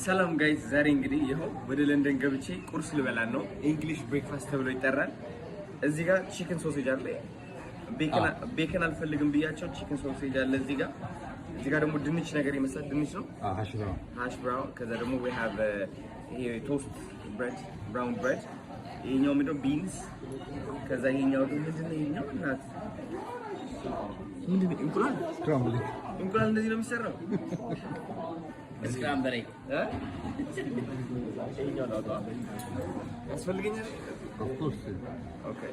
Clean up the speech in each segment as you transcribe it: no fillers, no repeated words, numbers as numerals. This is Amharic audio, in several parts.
ሰላም guys፣ ዛሬ እንግዲህ ይኸው ወደ ለንደን ገብቼ ቁርስ ልበላን ነው። English breakfast ተብሎ ይጠራል። እዚህ ጋር chicken sausage አለ። Bacon አልፈልግም ብያቸው chicken sausage አለ እዚህ ጋር። እዚህ ጋር ደግሞ ድንች ነገር ይመስላል። ድንች ነው፣ hash brown። ከዛ ደግሞ we have ይሄ toast bread፣ brown bread። ይሄኛው ምንድነው? Beans። ከዛ ይሄኛው ደግሞ ምንድነው? ይሄኛው እናት ምንድነው? እንቁላል፣ እንቁላል እንደዚህ ነው የሚሰራው። Scramble egg። እ? ይሄኛው ላውጣ ያስፈልገኛል። Okay,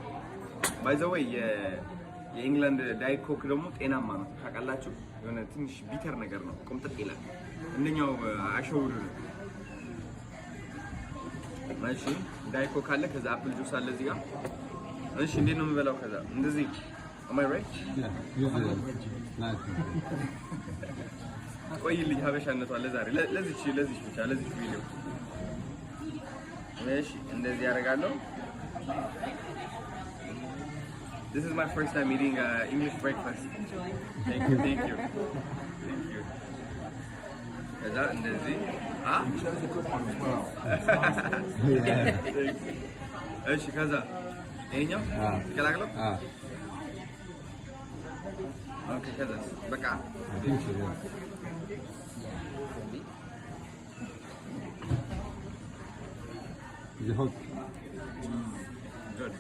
by the way, የኢንግላንድ Diet Coke ደግሞ ጤናማ ነው ታውቃላችሁ። የሆነ ትንሽ bitter ነገር ነው፣ ቆምጠጥ ይላል። እንደኛው አሸውዱ ነው። እሺ፣ Diet Coke አለ፣ ከዛ apple juice አለ እዚህ ጋር። እሺ፣ እንዴት ነው የምበላው? ከዛ እንደዚህ፣ am I right? Knife. ቆይልኝ ሀበሻነቷ ለዛሬ ለዚች ብቻ፣ ለዚች ቪዲዮ። እሺ፣ እንደዚህ ያደርጋለሁ። This is my first time eating English breakfast. Thank you, thank you. Thank you. ከዛ እንደዚህ አ እሺ፣ ከዛ ይሄኛው ቀላቅለው። Okay፣ ከዛ በቃ። I think so, yeah. Is it hot? Good.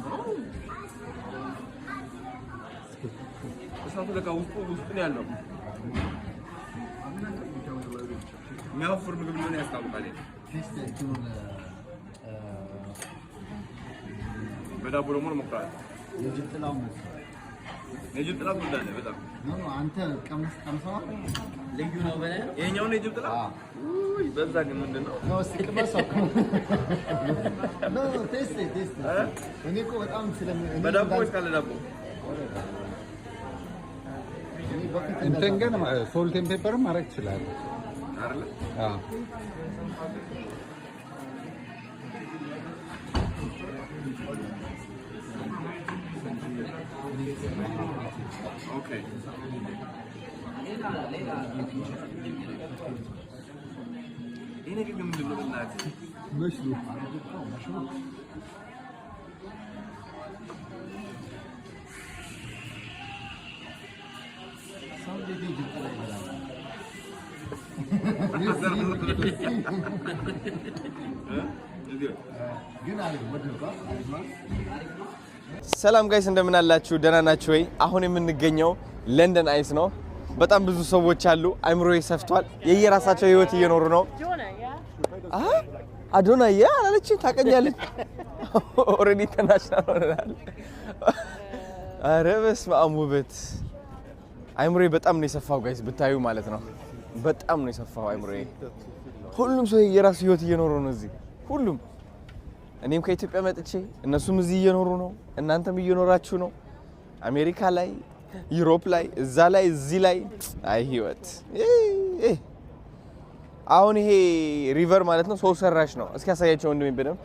Oh. እሳቱ ለካ ውስጡ ውስጡ ነው ያለው። የሚያወፍር ምግብ እንደሆነ ያስታውቃል። Taste እንትኑን። በዳቦ ደግሞ እንሞክራለን። የጅብ ጥላው መሰለኝ። የጅብ ጥላ ትወዳለህ በጣም? No, አንተ ቀምስ፣ ቀምሰዋል? ልዩ ነው ብለህ ነው? ይሄኛውን የጅብ ጥላ ውይ፣ በዛ ግን ምንድን ነው? No, እስኪ ቅመሰው። No, taste, taste። እኔ እኮ በጣም እኔ በዳቦ ወይስ ካለ ዳቦ? እኔ በፊት እንትን ግን salt and pepper ማድረግ ትችላለህ። አይደለ? አዎ። Okay። ሌላ ይሄ ነገር ግን ምንድን ነው በእናትህ? መሽሉ። ሰው እንዴት የጅብ ጥላ ይበላል? እ? እዚህ ግን አሪፍ ወደድኩት። አሪፍ ነው። ሰላም guys፣ እንደምን አላችሁ? ደህና ናችሁ ወይ? አሁን የምንገኘው London Eyes ነው። በጣም ብዙ ሰዎች አሉ። አይምሮዬ ሰፍቷል። የየራሳቸው ህይወት እየኖሩ ነው። አ አዶና yeah አላለችም። ታውቀኛለች። Already international ሆነናል። አረ በስመ አብ ውበት! አይምሮዬ በጣም ነው የሰፋው guys፣ ብታዩ ማለት ነው። በጣም ነው የሰፋው አይምሮዬ። ሁሉም ሰው የራሱ ህይወት እየኖሩ ነው እዚህ፣ ሁሉም። እኔም ከኢትዮጵያ መጥቼ እነሱም እዚህ እየኖሩ ነው። እናንተም እየኖራችሁ ነው። አሜሪካ ላይ፣ Europe ላይ፣ እዛ ላይ፣ እዚህ ላይ። አይ ህይወት! አሁን ይሄ river ማለት ነው ሰው ሰራሽ ነው። እስኪ ያሳያቸው ወንድሜ በደምብ።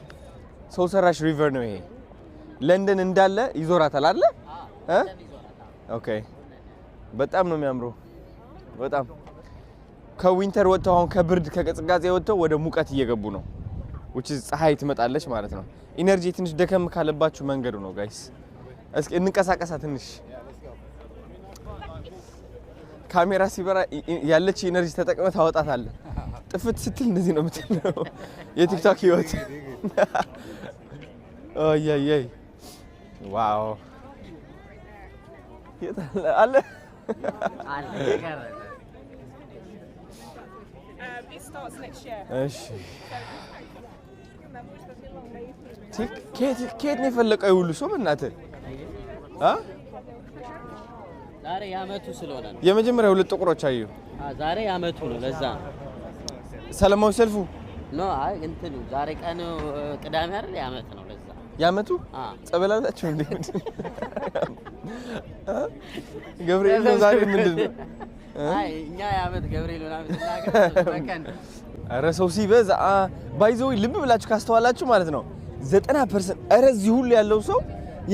ሰው ሰራሽ river ነው ይሄ። ለንደን እንዳለ ይዞራታል አይደለ? እ okay። በጣም ነው የሚያምረው። በጣም ከ winter ወጥተው፣ አሁን ከብርድ ከቅዝቃዜ ወጥተው ወደ ሙቀት እየገቡ ነው። Which is ፀሐይ ትመጣለች ማለት ነው። Energy ትንሽ ደከም ካለባችሁ መንገዱ ነው guys። እስኪ እንንቀሳቀሳ ትንሽ። ካሜራ ሲበራ ያለች energy ተጠቅመህ ታወጣታለህ። ጥፍት ስትል እንደዚህ ነው የምትለው። የቲክቶክ ህይወት። ኦይ wow፣ የት አለ አለ? አለ የቀረ። It starts next year. እሺ፣ ከየት ነው የፈለቀው የሁሉ ሰው በእናትህ አ? ዛሬ የአመቱ ስለሆነ ነው። የመጀመሪያ ሁለት ጥቁሮች አዩ። ዛሬ የአመቱ ነው። ለዛ ነው። ሰላማዊ ሰልፉ? No፣ አይ፣ እንትኑ ዛሬ ቀኑ ቅዳሜ አይደል? የአመት ነው። ለዛ። የአመቱ? ጸበል አላቸው እንዴ? እ? ገብርኤል ነው ዛሬ፣ ምንድን ነው? አይ፣ እኛ የአመት ገብርኤል ምናምን ስናገር በቀን ኧረ ሰው ሲበዛ by the way፣ ልብ ብላችሁ ካስተዋላችሁ ማለት ነው 90%፣ ኧረ እዚህ ሁሉ ያለው ሰው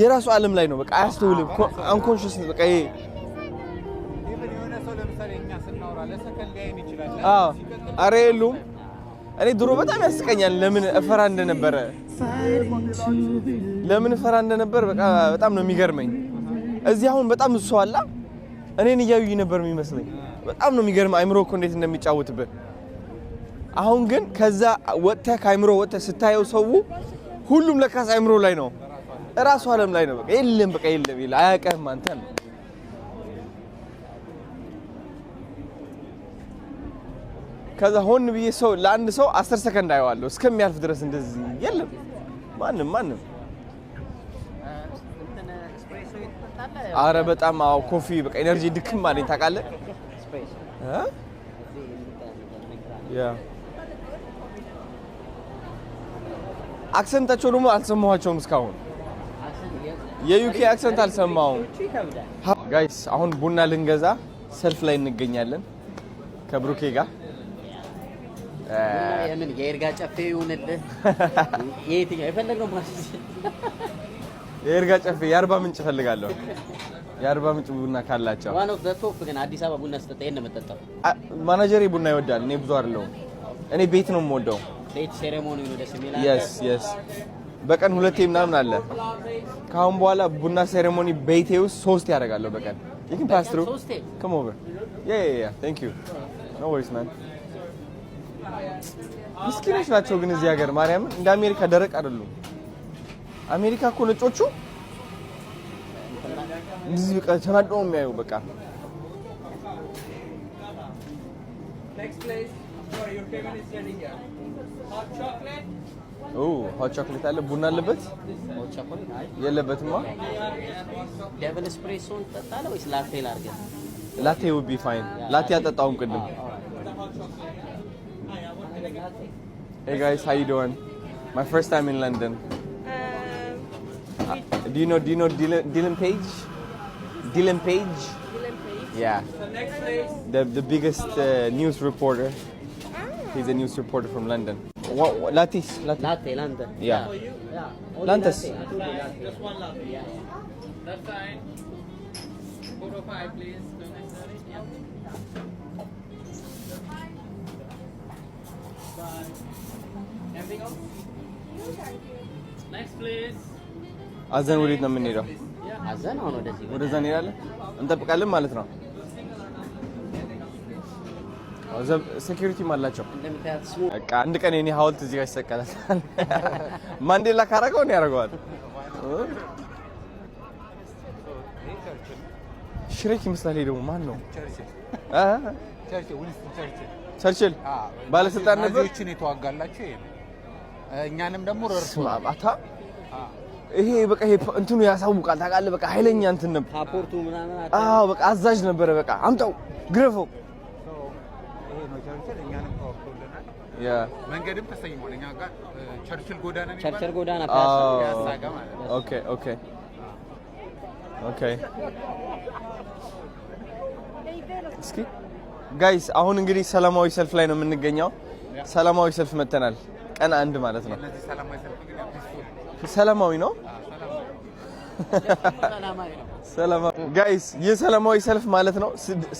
የራሱ ዓለም ላይ ነው። በቃ አያስተውልም። Unconscious በቃ ይሄ Even የሆነ ሰው ለምሳሌ እኛ ስናወራ ለሰከንድ ሊያይን ይችላል። አዎ፣ አረ የሉም። እኔ ድሮ በጣም ያስቀኛል። ለምን እፈራ እንደነበረ፣ ለምን እፈራ እንደነበር በቃ በጣም ነው የሚገርመኝ። እዚህ አሁን በጣም ብዙ ሰው አለ። እኔን እያዩኝ ነበር የሚመስለኝ። በጣም ነው የሚገርም አይምሮ እኮ እንዴት እንደሚጫወትብህ። አሁን ግን ከዛ ወጥተህ፣ ከአይምሮ ወጥተህ ስታየው ሰው ሁሉም ለካስ አይምሮ ላይ ነው፣ እራሱ ዓለም ላይ ነው። በቃ የለም፣ በቃ የለም፣ የለም፣ አያውቅህም አንተን። ከዛ ሆን ብዬ ሰው ለአንድ ሰው 10 ሰከንድ አየዋለሁ እስከሚያልፍ ድረስ፣ እንደዚህ የለም ማንም ማንም። እንትን espresso ይጠጣል። አረ በጣም አዎ፣ coffee በቃ energy ድክም አለኝ ታውቃለህ። ኤስፕሬሶ እ? እዚህ የሚጠጣ። Yeah፣ accent ኣቸው ደግሞ አልሰማኋቸውም እስካሁን። የ UK accent አልሰማሁም። ይከብዳል። Guys፣ አሁን ቡና ልንገዛ ሰልፍ ላይ እንገኛለን ከብሩኬ ጋር። የምን የይርጋ ጨፌ ይሁንልህ፣ የየትኛው የፈለግነው ማለት። የይርጋ ጨፌ፣ የአርባ ምንጭ እፈልጋለሁ። የአርባ ምንጭ ቡና ካላቸው። One of the top ግን አዲስ አበባ ቡና ስጠጣ ይሄን ነው የምጠጣው። ማናጀሬ ቡና ይወዳል። እኔ ብዙ አይደለሁም። እኔ ቤት ነው የምወደው። ቤት ceremony ነው ደስ የሚል። Yes፣ በቀን ሁለቴ ምናምን አለ። ከአሁን በኋላ ቡና ceremony ቤቴ ውስጥ ሶስት ያደርጋለሁ በቀን። You can pass through. ሶስቴ? Come over. Yeah. Thank you. No worries, man. ምስኪኖች ናቸው ግን እዚህ ሀገር ማርያምን እንደ አሜሪካ ደረቅ አይደሉም። አሜሪካ እኮ ነጮቹ እንደዚህ በቃ ተናደው ነው የሚያዩ በቃ። Next, please. Sorry, your payment is ready here. Hot chocolate. ኦ፣ hot chocolate አለ። ቡና አለበት? Hot chocolate አይ። የለበትማ። Double espresso ን ትጠጣለህ ወይስ ላቴ ላድርግህ? Latte would be fine። ላቴ አልጠጣሁም ቅድም። Hey guys, how you doing? My first time in London. Do you know Dylan Page? Dylan Page? Dylan Page. Yeah. Next, please. The biggest news reporter. He's a news reporter from London. What, lattes? Latte. ላቴ ላንተ? Yeah. Yeah. Only ላንተስ? Latte. Just one latte. That side. 405, please. The next lady. Yeah. Bye. Anything else? Next, please. አዘን ወዴት ነው የምንሄደው? አዘን አሁን ወደዚህ። ወደዛ እንሄዳለን። እንጠብቃለን ማለት ነው። Security ም አላቸው። እንደምታያት ስሙ። በቃ አንድ ቀን የኔ ሐውልት እዚህ ጋር ይሰቀላል። ማንዴላ ካረገው ነው ያደርገዋል። ሽሬክ ይመስላል። ይሄ ደግሞ ማን ነው? እ? ቸርችል፣ ዊንስተን ቸርችል። ቸርችል ባለስልጣን ነበር። ናዚዎችን የተዋጋላቸው ይሄ ነው። እኛንም ደግሞ ረድቶ ስማ አታ፣ ይሄ በቃ ይሄ እንትኑ ያሳውቃል ታውቃለህ። በቃ ኃይለኛ እንትን ነበር። ፓፖርቱ ምናምን። አዎ፣ በቃ አዛዥ ነበረ። በቃ አምጣው፣ ግረፈው። ይሄ ነው ቸርችል። እኛንም ተዋግቶልናል። መንገድም ተሰይሟል። እኛ ጋር ቸርችል ጎዳና የሚባል። ቸርችል ጎዳና ፒያሳ። ፒያሳ ጋር ማለት ነው። Okay። እስኪ guys፣ አሁን እንግዲህ ሰላማዊ ሰልፍ ላይ ነው የምንገኘው። ሰላማዊ ሰልፍ መተናል። ቀን አንድ ማለት ነው። እነዚህ ሰላማዊ ሰልፍ ግን ያው peaceful። ሰላማዊ ነው። ሰላማዊ ነው። ሰላማዊ guys፣ ይህ ሰላማዊ ሰልፍ ማለት ነው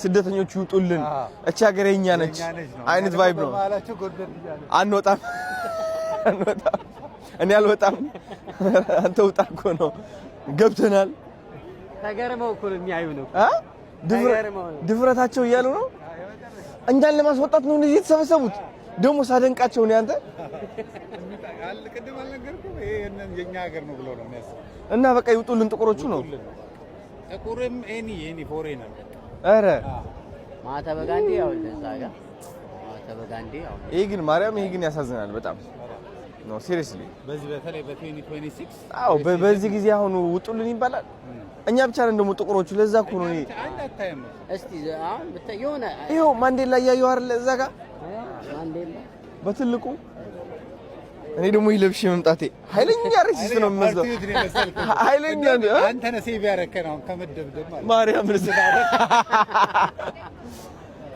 ስደተኞች ይውጡልን፣ እቺ ሀገር የኛ ነች የኛ ነች ነው። አይነት vibe ነው። በመሀላቸው ጎደል እያለ። አንወጣም፣ አንወጣም፣ እኔ አልወጣም፣ አንተ ውጣ እኮ ነው። ገብተናል። ተገርመው እኮ ነው የሚያዩ ነው። አ? ተገርመው ነው። ድፍረታቸው እያሉ ነው። እኛን ለማስወጣት ነው እንደዚህ የተሰበሰቡት። ደግሞ ሳደንቃቸው ነው ያንተ። ቅድም አልነገርኩም? ይሄ የኛ ሀገር ነው ብሎ ነው የሚያስበው። እና በቃ ይውጡልን ጥቁሮቹ ነው። ጥቁርም any foreigner። ኧረ። ማህተመ ጋንዲ ያው እዛ ጋር ማህተመ ጋንዲ ያው። ይሄ ግን ማርያም፣ ይሄ ግን ያሳዝናል በጣም ነው seriously። በዚህ በተለይ በ2026። አዎ፣ በዚህ ጊዜ አሁን ውጡልን ይባላል። እኛ ብቻ ነን ደግሞ ጥቁሮቹ። ለዛ እኮ ነው እኔ አንድ አታይም። እስቲ አሁን ብታይ የሆነ ይኸው ማንዴላ እያየሁ አይደለ እዛ ጋር ማንዴላ። በትልቁ። እኔ ደግሞ ይህ ለብሼ መምጣቴ ኃይለኛ racist ነው የሚመስለው። ፓርቲዎት ነው የመሰልከው። ኃይለኛ ነው እ? አንተ ነህ save ያደረከን አሁን ከመደብደብ ማለት ነው። ማርያም፣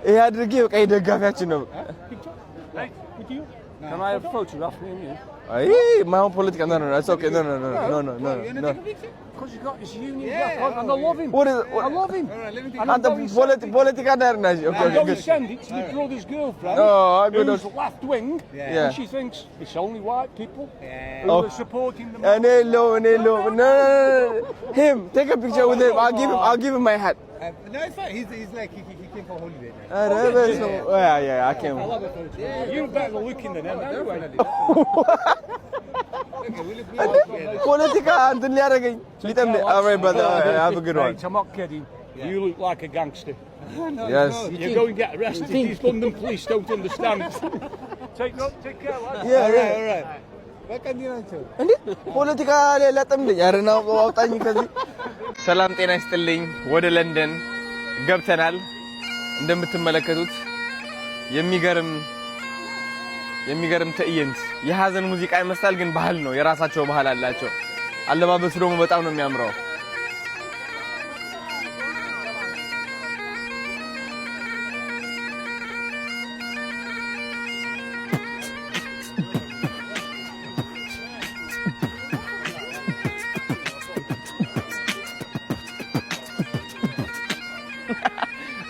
ይሄ አድርጌ በቃ የደጋፊያችን ነው። Right, with you. Can I have a photograph, me and you? አይ ማይሆን ፖለቲካ። No, no, it's okay. No, no, no, no, no, no, no. Because he's got his Union Jack on, and I love him. What is what? I love him. And I'm አንተ going to send it. ፖለቲካ ዳር ናሽ። Okay. I'm Okay. going to Good. send it to my brother's girlfriend, Oh, I good. who's left wing, and she thinks it's only white people who Oh. are supporting the. እኔ የለውም፣ እኔ የለውም። No, no, no, no. Him, take a picture with him. I'll give him my hat. No, it's fine. He's like he came for holiday. ኧረ በስመ አብ። Yeah, I came. I'll have a photograph. You're better looking than him anyway. Okay, we look together. ፖለቲካ እንትን ሊያደርገኝ ሊጠምድ። Alright, brother. All right, have a good one. Mate, I'm not kidding. You look like a gangster. Yes. You go and get arrested. These London police don't understand. Take care, lads. Yeah. All right. በቃ እንዲህ ናቸው። እንዴ ፖለቲካ ላይ ሊያጠምደኝ። ኧረ ና አውጣኝ ከዚህ። ሰላም ጤና ይስጥልኝ። ወደ ለንደን ገብተናል። እንደምትመለከቱት የሚገርም የሚገርም ትዕይንት። የሀዘን ሙዚቃ ይመስላል፣ ግን ባህል ነው። የራሳቸው ባህል አላቸው። አለባበሱ ደግሞ በጣም ነው የሚያምረው።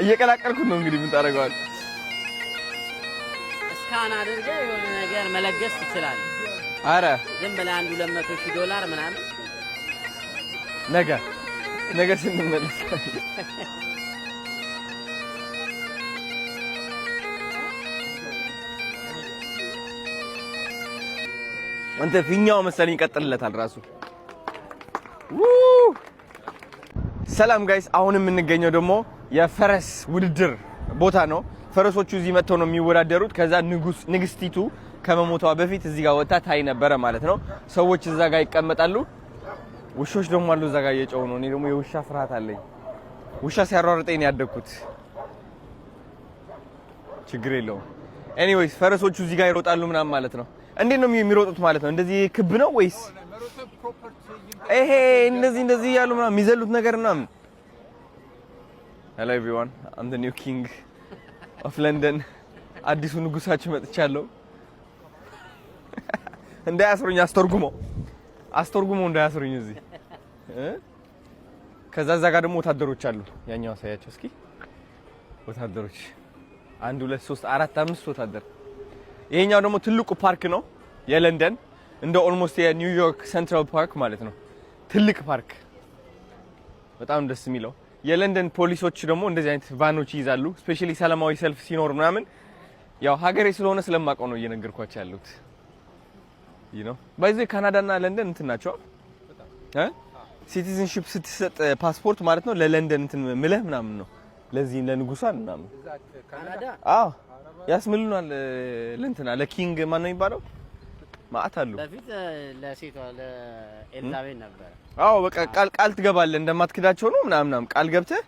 እየቀላቀልኩት ነው እንግዲህ ምን ታደርገዋል? Scan አድርገህ የሆነ ነገር መለገስ ትችላለህ። አረ ዝም ብለህ አንድ 200,000 ዶላር ምናምን። ነገ ነገ ስንመለስ። አንተ ፊኛው መሰለኝ ይቀጥልለታል ራሱ። ው! ሰላም guys፣ አሁን የምንገኘው ደግሞ የፈረስ ውድድር ቦታ ነው። ፈረሶቹ እዚህ መጥተው ነው የሚወዳደሩት። ከዛ ንጉስ ንግስቲቱ ከመሞቷ በፊት እዚህ ጋር ወጥታ ታይ ነበረ ማለት ነው። ሰዎች እዛ ጋር ይቀመጣሉ። ውሾች ደግሞ አሉ እዛ ጋር እየጮሁ ነው። እኔ ደግሞ የውሻ ፍርሃት አለኝ። ውሻ ሲያሯርጠኝ ነው ያደግኩት። ችግር የለውም። Anyways ፈረሶቹ እዚህ ጋር ይሮጣሉ ምናምን ማለት ነው። እንዴት ነው የሚሮጡት ማለት ነው? እንደዚህ ክብ ነው ወይስ ይሄ እንደዚህ እንደዚህ እያሉ ምናምን የሚዘሉት ነገር ምናምን? Hello everyone, I'm the new king of London። አዲሱ ንጉሳችሁ መጥቻለሁ። እንዳያስሩኝ አስተርጉሞ አስተርጉሞ እንዳያስሩኝ እዚህ እ? ከዛ እዛ ጋር ደግሞ ወታደሮች አሉ። ያኛው አሳያቸው እስኪ። ወታደሮች አንድ፣ ሁለት፣ ሶስት፣ አራት፣ አምስት ወታደር። ይሄኛው ደግሞ ትልቁ ፓርክ ነው የለንደን፣ እንደ almost የኒውዮርክ Central Park ማለት ነው። ትልቅ ፓርክ፣ በጣም ደስ የሚለው። የለንደን ፖሊሶች ደግሞ እንደዚህ አይነት van ኦች ይይዛሉ። Specially ሰላማዊ ሰልፍ ሲኖር ምናምን። ያው ሀገሬ ስለሆነ ስለማውቀው ነው እየነገርኳቸው ያሉት። By the way ካናዳና ለንደን እንትን ናቸው እ citizenship ስትሰጥ ፓስፖርት ማለት ነው ለለንደን እንትን ምለህ ምናምን ነው ለዚህ ለንጉሷን ምናምን። ካናዳ። አዎ ያስምሉናል። ለእንትና ለ king ማን ነው የሚባለው ማአት አሉ። በፊት ለሴቷ ለኤልዛቤት ነበረ። አዎ በቃ ቃል ቃል ትገባለህ እንደማትክዳቸው ነው ምናምን ምናምን ቃል ገብተህ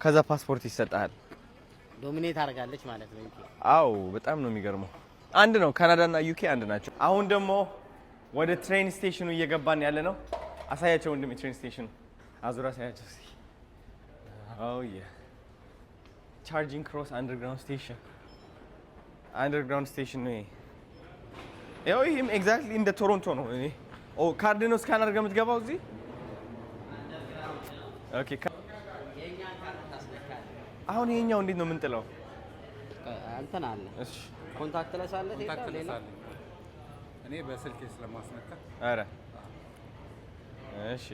ከዛ ፓስፖርት ይሰጥሃል። Dominate አድርጋለች ማለት ነው ዩኬ። አዎ በጣም ነው የሚገርመው። አንድ ነው፣ ካናዳና ዩኬ አንድ ናቸው። አሁን ደግሞ ወደ train station ኑ እየገባን ያለ ነው። አሳያቸው ወንድሜ፣ train station ኑ አዙር አሳያቸው እስኪ። Oh yeah, Charing Cross Underground station፣ underground station ነው ይሄ። ያው ይሄም exactly እንደ ቶሮንቶ ነው። እኔ ኦ ካርድ ነው scan አድርገህ የምትገባው እዚህ። Okay። አሁን ይሄኛው እንዴት ነው የምንጥለው? እንትን አለ። እሺ። Contactless አለ። Contact ሌላ? አለኝ። እኔ በስልኬ ስለማስነካ። ኧረ እሺ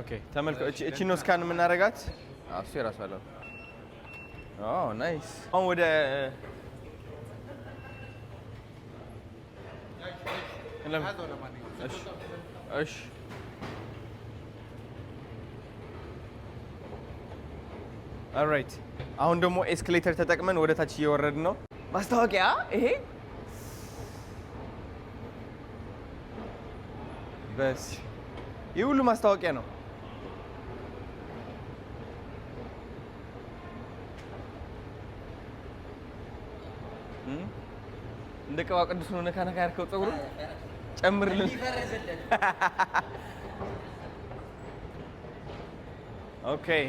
okay። ተመልከ እቺ እቺ ነው scan የምናደርጋት። አዎ እሱ የራሱ አለው። Oh, nice። አሁን ወደ ለምን? እሺ እሺ። Alright፣ አሁን ደግሞ escalator ተጠቅመን ወደ ታች እየወረድን ነው። ማስታወቂያ ይሄ በስ ይህ ሁሉ ማስታወቂያ ነው። እም? እንደ ቅባ ቅዱስ ነው ነካ ነካ ያልከው ፀጉሩን ጨምርልን። Okay፣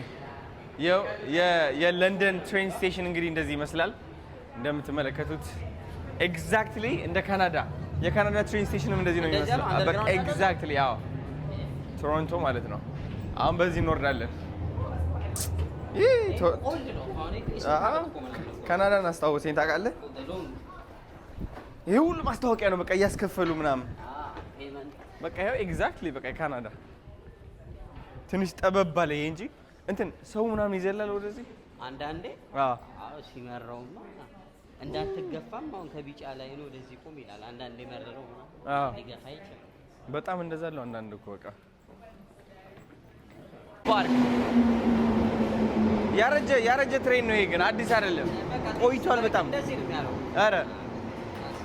የለንደን train station እንግዲህ እንደዚህ ይመስላል እንደምትመለከቱት። Exactly እንደ ካናዳ፣ የካናዳ train station ም እንደዚህ ነው እንደዚያ ነው? የሚመስለው። በቃ Underground አለ? Exactly፣ አዎ፣ ቶሮንቶ ማለት ነው። አሁን በዚህ እንወርዳለን። ይህ Old ነው። አሁን ይሄ አዎ፣ ካናዳን አስታወሰኝ ታውቃለህ? ይሄ ሁሉ ማስታወቂያ ነው፣ በቃ እያስከፈሉ ምናምን። Payment. በቃ ይኸው exactly በቃ የካናዳ ትንሽ ጠበብ አለ ይሄ እንጂ እንትን ሰው ምናምን ይዘላል ወደዚህ። አንዳንዴ አዎ። አዎ፣ ሲመራውማ እንዳትገፋም አሁን ከቢጫ ላይ ነው ወደዚህ ቁም ይላል። አንዳንዴ መረረው ምናምን ሊገፋ ይችላል። በጣም እንደዛ አለው አንዳንድ እኮ በቃ ፓርክ። ያረጀ ያረጀ train ነው ይሄ፣ ግን አዲስ አይደለም፣ ቆይቷል በጣም። እንደዚህ ነው የሚያደርገው። ኧረ።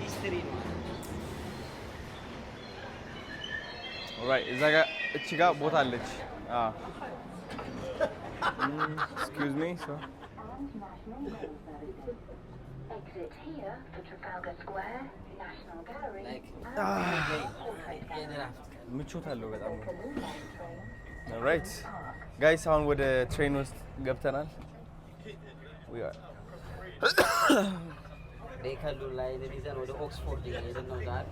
History ነው። Alright፣ እዛ ጋር እቺ ጋር ቦታ አለች። አዎ፣ excuse me, so Exit here for Trafalgar Square, National Gallery, Like Portrait Gallery. የድራፍት ምቾት አለው በጣም። Alright guys፣ አሁን ወደ train ውስጥ ገብተናል። We are ቤከሉ line ን ይዘን ወደ ኦክስፎርድ እየሄድን ነው ዛሬ።